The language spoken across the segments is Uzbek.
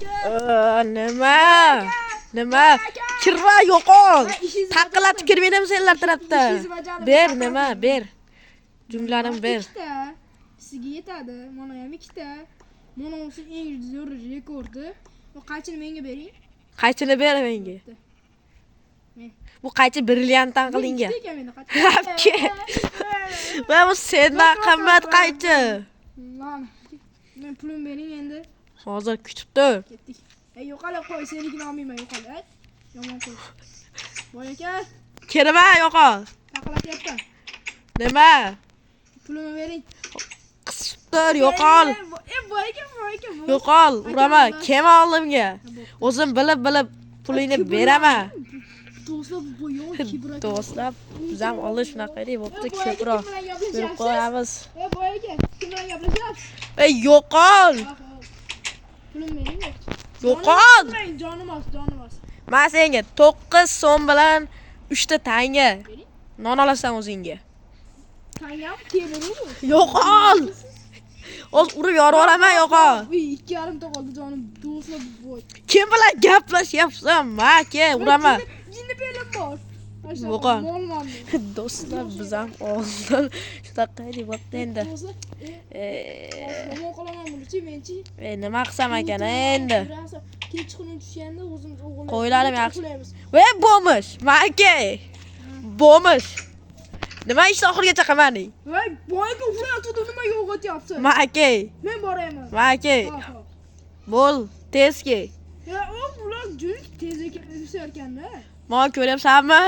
Aka. Nima? Nima? Kirma, yo'qol. Ha, ishingizni Taqillatib kirmayman senlar tarafda. Ishingizni bajarib, Ber, taqillatib. nima? Ber. Jumlarim ber. Ikkita. Sizga yetadi. Mana ham ikkita. Mana o'sha eng zo'r rekordi. Bu qaychini menga bering. Qaychini ber menga. Bitta. Men. Bu qaychi brilliantdan Bu qilingan. ikkita ekan menda qaychi. Aka. Va bu sendan qimmat qaychi. Mana. Men pulim bering endi. Hozir kutib tur. Ketdik. Ey, yo'qol, qo'y, senikini olmayman, yo'qol. Ay, yomon qo'y. Boy aka, Kirma, yo'qol. taqillatyapman. Nima? Pulimni bering. Qisib tur, yo'qol. Ey, boy aka, boy aka. Yo'qol, uraman. Aka, Kelma oldimga. O'zim bilib-bilib pulingni beraman. Do'stlar, bu yo'q kibr aka. Do'stlar, biz ham oldin shunaqa edik, bo'pti, Ey, boy aka, ko'proq kim bilan berib gaplashyapsiz? qo'yamiz. Ey, boy aka, kim bilan gaplashyapsiz? Ey, yo'qol. Pulim bering. Yo'qol. Jonim oz, jonim oz. Men senga 9 so'm bilan 3 ta tanga Bering. non olasan o'zingga. Tangam temir u. Yo'qol. O'z urib yorib yuboraman, yo'qol. Uy, 2,5 ta qoldi jonim. Do'stlar, voy. Kim bilan gaplashyapsan, maka, uraman. Jinni belim bor. Yo'qol. Molman men. Do'stlar, biz ham oldin shunaqa edik, bo'pti endi. Do'stlar, yomon qolaman buni-chi, men-chi. Nima qilsam ekan endi? Kechqurun tushganda o'zimiz o'g'illar. Qo'ylarim yaxshi. Voy, bo'mish, maka. Bo'mish. Nima ishni oxirigacha qilmading? Voy, boyga uxlayotgandim, nimaga uyg'otyapsiz? Maka, Men borayman. maka. Ha, ha. Bo'l, tez kel. Ya, o bular juda tez ekan, o'sarkanda. Mana ko'ryapsanmi?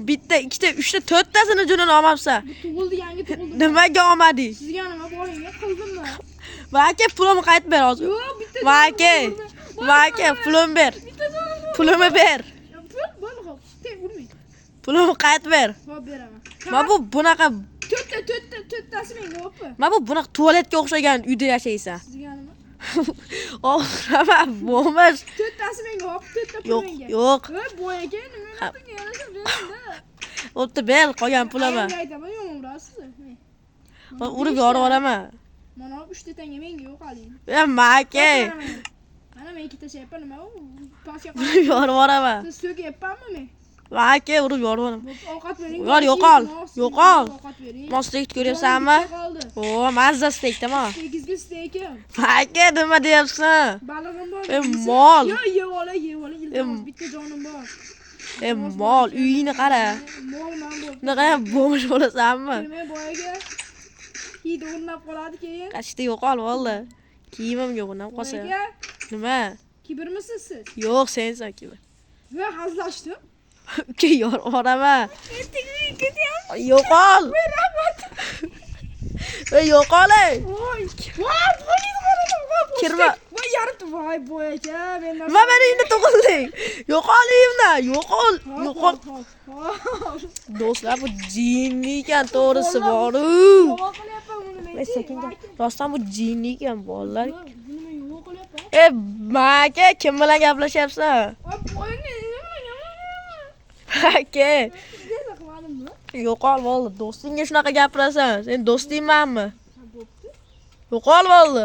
Bitta, ikkita, uchta, to'rttasini junini olmabsan. Bu tug'ildi, yangi tug'ildi. Nimaga olmading? Sizga nima boring, qildimmi? Maka, pulimni qaytib ber hozir. Yo'q, bitta Maka, jonim bor. maka, pulimni ber. Bitta jonim bor. Pulimni ber. Ya, pul, bo'ldi, xo'p. Tek urmang. Pulimni qaytib ber. Xo'p, beraman. Mana bu bunaqa, To'rtta, to'rtta, to'rttasi menga, o'ppa. mana bu bunaqa tualetga o'xshagan uyda yashaysan. Sizga nima? Oxirama, bo'lmas. To'rttasi menga, hop, to'rtta pul Yo'q, menga. yo'q. Voy, boy aka, nima Ha. bunga yarasha bering-da. Bo'pti, ber qolgan pulimi. Ayamga aytaman, yomon urasiz. Urib yorib yuboraman. Mana bu uchta tanga menga yo'q oling. E, maka. Mana men ikkita tashlayapman, nima u? Pastga Urib yorib yuboraman. Siz so'kyapmanmi men? Maka, urib yorib yuboraman. Bo'pti, ovqat bering. Yor, yo'qol, yo'qol. Ovqat bering. Mo steak ko'ryapsanmi? Jonim bitta qoldi. O, mazza steak tamom. Sakizga steykim. Maka, nima deyapsan? Balig'im bor. E, mol. Yo, yeb olay, yeb olay. Iltimos, bitta jonim bor. E, mol, uyingni qara. Mol man bo'pti. Bunaqa ham bo'lmish bo'lasanmi? Kelmay boyaga. Hidi o'rnab qoladi keyin. Qashda yo'qol bo'ldi. Kiyimim yo'q, undan qolsa. Boyaga Nima? kibrmisiz siz? Yo'q, sensan kibr. Va hazillashdim. Uka, yorib yuboraman. Ertaga uyga ketyapmiz. Yo'qol. Ey, yo'qol ey. Voy. Voy, voy, voy, voy. Kirma. Voy, yarimta voy, boy aka, men Nima meni uyimda tug'ilding? Yo'qol uyimdan, yo'qol, yo'qol. Do'stlar, bu jinni ekan, to'g'risi bor-u. Yo'q qilyapman buni men. Ey, sekin gap. Rostdan bu jinni ekan, bolalar. Buni men yo'q qilyapman. E, maka, kim bilan gaplashyapsan? Voy, boyga nima bilan Aka, Nima qilmadimmi? yo'qol bo'ldi. Do'stingga shunaqa gapirasan. Sen do'stingmanmi? Ha, bo'pti. Yo'qol bo'ldi.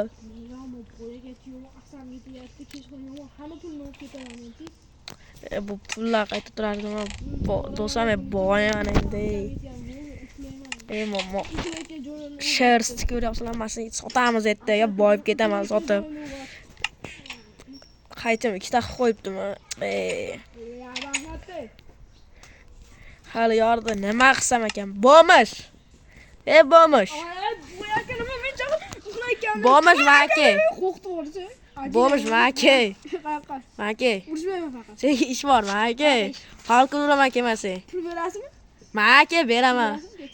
Yomon boyaga yomon asam yetyapti, kechqurun yomon hamma pulni olib ketaman men. E, bu pullar qayta turardimi? Do'stlar, men boyaman endi. Ey, mo sherst ko'ryapsizlar, mana shuni sotamiz ertaga, boyib ketaman sotib. Qaytim ikkita qilib qo'yibdimi? Ey, hali yordi, nima qilsam ekan? Bo'lmish. Ey, bo'lmish. Bo'lmish, maka. Bo'lmish, maka. Maka. Urishmayman faqat. Senga ish bor, maka. Falcon uraman kelmasang. Pul berasizmi? Maka, beraman.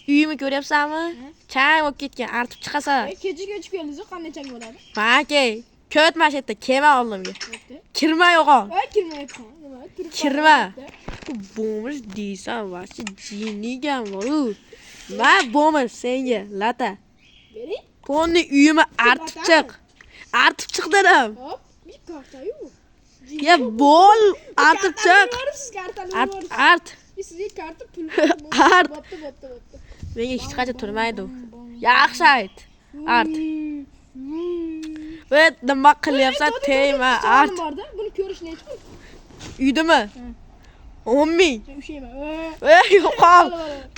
Uyimni ko'ryapsanmi? Chang bo'lib ketgan, artib chiqasan. Kecha ko'chib keldingiz, qanday chang bo'ladi? Maka, ko't mana shu yerda, kelma oldimga. Bo'pti. Kirma yo'qol. Voy, kirmayapman. Nima? Turib Kirma. qoldim. Bu bo'mish deysan, vashi jinni ekan bor-u. Ma bo'mish senga, lata. Bering. Ponni uyimni artib chiq. Artib chiq dedim. Hop, bir karta-yu. Ya bo'l, artib chiq. Yoribsiz kartani. Art, art. Sizga karta pul. Art. Bo'pti, bo'pti, bo'pti. Menga hech qachon turmaydi u. Yaxshi ayt. Art. Ve nima qilyapsan? Tegma, art. Borda, buni ko'rish nechi pul? Uydimi? 10 ming. Ushlayman. Ey, yo'qol.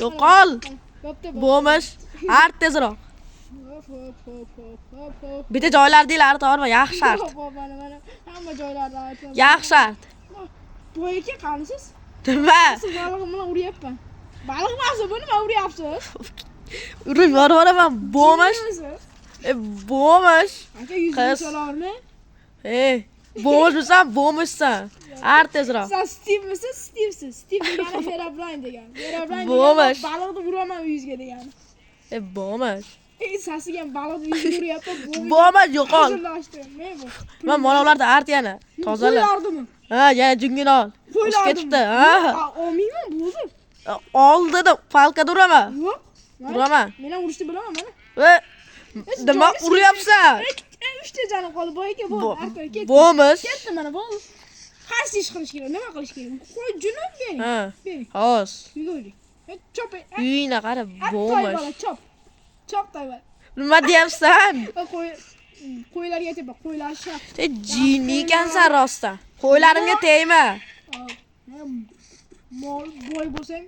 Yo'qol. Bo'pti. Bo'lmish. Art tezroq. Hop, hop, hop, hop, hop, hop. Bitta joylar art orma, yaxshi art. Hop, hop, mana, mana. Hamma joylarda aytaman. Yaxshi art. Boyaka qanisiz? Nima? Siz balig'im bilan uryapman. Baliq emas bu, nima uryapsiz? Urib yuboraman, bo'lmish. Jinnimisiz? E, bo'lmish. Aka 100 ming Qiz. solarmi? Ey, bo'lmishsan, bo'lmishsan. Art tezroq. Sen Steve'misiz? Steve'siz. Steve degani Herobrine degani. Herobrine Bo'lmish. degani baliqni uraman yuzga degani. E, bo'lmish. Ey, sasigan baliqni yuzga uryapman. Bo'lmish. Bo'lmish, yo'qol. Huzurlashdi. Men bu. Men molovlarda art yana. Tozala. Qo'ylardimi? Ha, yana jungini ol. O'sib Qo'ylardim. ketibdi, ha. Olmayman, bo'ldi. Ol dedim, palkada uraman. Yo'q. Uraman. Men ham urishni bilaman mana. Va nima uryapsan? Uchta jonim qoldi, boyaka bo'ldi. Artur ketdi. Bo'lmish. Ketdi mana bo'ldi. Qaysi ish qilish kerak? Nima qilish kerak? Qo'y junib bering. Ha. Bering. Hozir. Yugurdik. Chop. Uyingni qara, Toy bo'lmish. bola, chop. Chop toy bola. Nima deyapsan? Qo'y qo'ylarga tepa, qo'ylar shaf. Sen jinni ekansan rostdan. Qo'ylarimga tegma. Mol boy bo'lsang,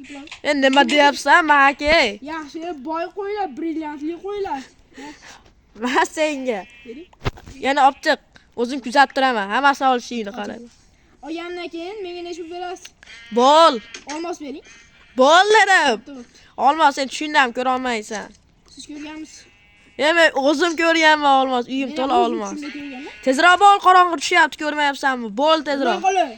iplan. E, nima deyapsan, maka? Yaxshi, boy qo'ylar, brilliantli qo'ylar. Ma senga. Bering. Yana olib chiq. O'zim kuzatib turaman. Hammasini olishingni qara. Olgandan keyin menga necha pul berasiz? Bo'l. Olmos bering. Bo'l dedim. Bo'pti, bo'pti. Olmos sen tushundim, ko'ra olmaysan. Siz ko'rganmisiz? E, men o'zim ko'rganman olmos. Uyim Men to'la ham o'zim olmos. tushimda ko'rganman. Tezroq bo'l, qorong'i tushyapti, ko'rmayapsanmi? Bo'l tezroq. Nima qilay?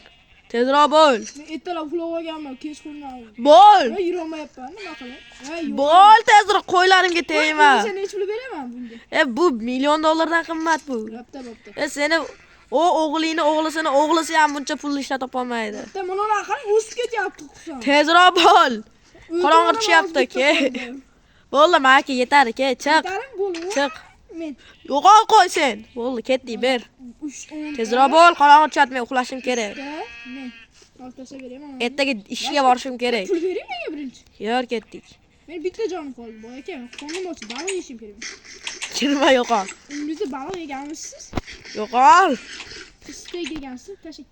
Tezroq bo'l. Men ertalab uxlab olganman, kechqurun. Bo'l. Va yurolmayapman, nima qilay? Va yo'q. Bo'l tezroq, qo'ylarimga tegma. Sen necha pul beraman bunga? E, bu million dollardan qimmat bu. Bo'pti, bo'pti. E, seni o o'g'lingni o'g'lisini o'g'lisi ham buncha pul ishlab topolmaydi. Bitta mana qarang, o'sib ketyapti husan. Tezroq bo'l. Qorong'i tushyapti, ke. Bo'ldi, maka yetadi, ke, chiq. Yetarim bo'ldi. Chiq. Men Yo'qol qo'y sen. Bo'ldi, ketdik, ber. 3 10. Tezroq bo'l, qorong'i tushyapti, men uxlashim kerak. Men olib tashlab beraman. Ertaga ishga borishim kerak. Pul bering menga birinchi. Yor ketdik. Men bitta jonim qoldi, boy aka. Qornim och, baliq yeyishim kerak. Kirma yo'qol. Umringizda baliq yeganmisiz? Yo'qol. Steak yegansiz, tashlang.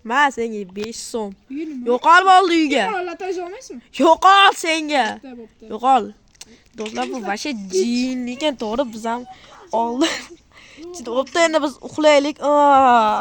Ma senga 5 so'm. Uyga nima? Yo'qol bo'ldi uyga. Bemalol tashlay olmaysizmi? Yo'qol senga. Bo'pti, bo'pti. Yo'qol. Do'stlar, bu вообще jin ekan, to'g'ri biz ham oldi. Bo'pti, endi biz uxlaylik.